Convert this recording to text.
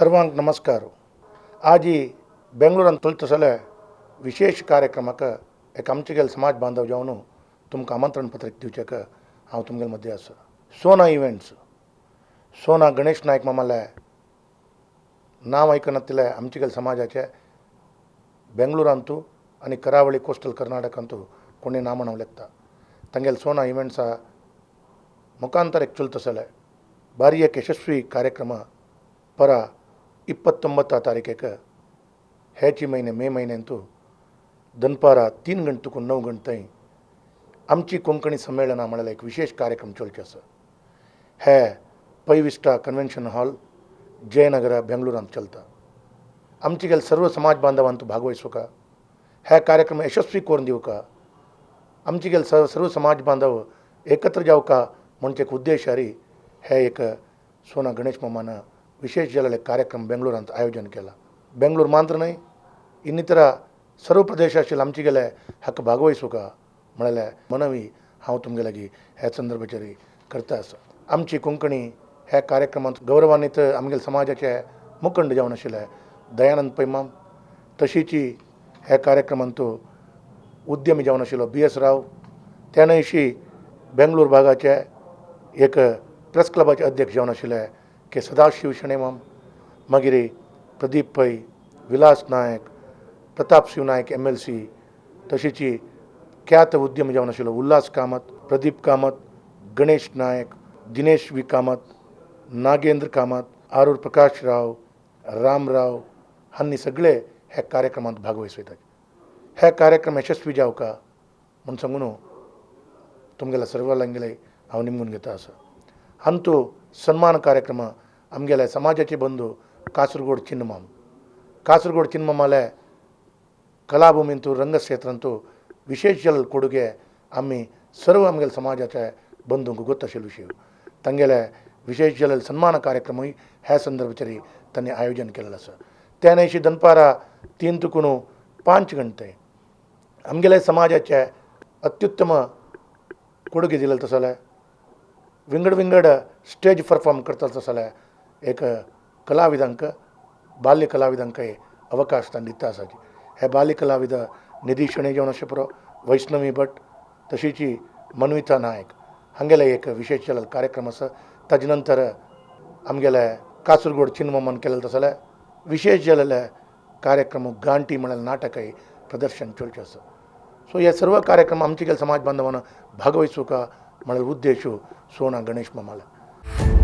सर्वांक नमस्कार. आजी बेंगळूरांत चलतसले विशेष कार्यक्रमाक एक आमचे समाज बांधव जावन तुमकां आमंत्रण पत्रिका दिवचेक हांव तुमगेले मदें आसा. सोना इव्हेंट्स, सोना गणेश नायक मामाले नांव आयकनातिल्ले आमचे समाजाचे बेंगळूरांतू आनी करावळी कोस्टल कर्नाटकांतू कोणी नांव म्हणूंक लेगता. तांगेले सोना इव्हेंट्सा मुखांतर एक चलतसले बारी एक यशस्वी कार्यक्रम ಪರ 29 ತಾರೀಖೆಗೆ हेची महिने मे महिन्यांतू दनपारा 3 गंटे 9 गंटे आमची कोंकणी संमेलना म्हळ्यार एक विशेष कार्यक्रम चलचे आसा. हे Pai vista convention hall Jayanagar बेंगळूरांत चलता. आमचे गेले सर्व समाज बांधवांतू भागवहिसूका, हे कार्यक्रम यशस्वी करून दिवका, आमचे गेले सर्व समाज बांधव एकत्र जावका म्हणचे एक उद्देश हारी हे एक सोना गणेश मामान विशेष जाल्ले कार्यक्रम बेंगळूरांत आयोजन केला. बेंगळूर मात्र न्हय, ಇನ್ನಿತರ सर्व प्रदेशातील आमचे गेले हाका भागवहिसूका म्हळ्यार मनवी हांव तुमगे लागीं ह्या संदर्भाचेर करता आसा. आमची कोंकणी ह्या कार्यक्रमांत गौरवान्वित आमगेले समाजाचे मुखंड जावन आशिल्ले दयानंद पैमाम, तशीची ह्या कार्यक्रमांत उद्यमी जावन आशिल्लो बी एस राव, त्या न्हयशी बेंगळूर भागाचे एक प्रेस क्लबाचे अध्यक्ष जावन आशिल्ले के सदाशिव शणैमाम, मागीर प्रदीप पै, विलास नायक, प्रताप शिव नायक MLC, तशीची ख्यात उद्यमी जावन आशिल्लो उल्हास कामत, प्रदीप कामत, गणेश नायक, दिनेश वी कामत, नागेंद्र कामत, आरूर प्रकाश राव, रामराव हांणी सगळे ह्या कार्यक्रमांत भागवहिसतात. हे कार्यक्रम यशस्वी जावका म्हूण सांगून तुमगेल्या सर्वांगेले हांव निमगून घेता आसा. हांतू सन्मान कार्यक्रम आमगेले समाजाचे बंधू कासरगोड चिन्नमाम, कासरगोड चिन्नमामाले कलाभूमींतू रंगक्षेत्रांतू विशेष जल ಕೊಡುಗೆ आमी सर्व आमगेले समाजाचे बंधूंक गोत आशिल्लो विशय. तांगेले विशेष जल सन्मान कार्यक्रमूय ह्या संदर्भाचेर तांणी आयोजन केलेलें आसा. त्या न्हयशी दनपारा 3 तुकून 5 गंटे आमगेले समाजाचे अत्युत्तम ಕೊಡುಗೆ दिलेले तसले विंगड विंगड स्टेज परफॉर्म करता तसले एक कलाविदांक, बाल्य कलाविदांक अवकाश तांणी दिता आसा. हे बाल्य कलाविद निधी शणै जेवण अशें पुरो, वैष्णवी भट, तशीची मनविता नायक हांगेले एक विशेष केलेलो कार्यक्रम आसा. ताजे नंतर आमगेले कासरगोड चिन्नमामान केलेले तसले विशेष जालेले कार्यक्रम गांटी म्हळ्यार नाटकय प्रदर्शन चलचें आसा. सो हे सर्व कार्यक्रम आमचे गेले समाज बांधवांना भागवहिसूका म्हळ्यार उद्देश सोना गणेश मामाले.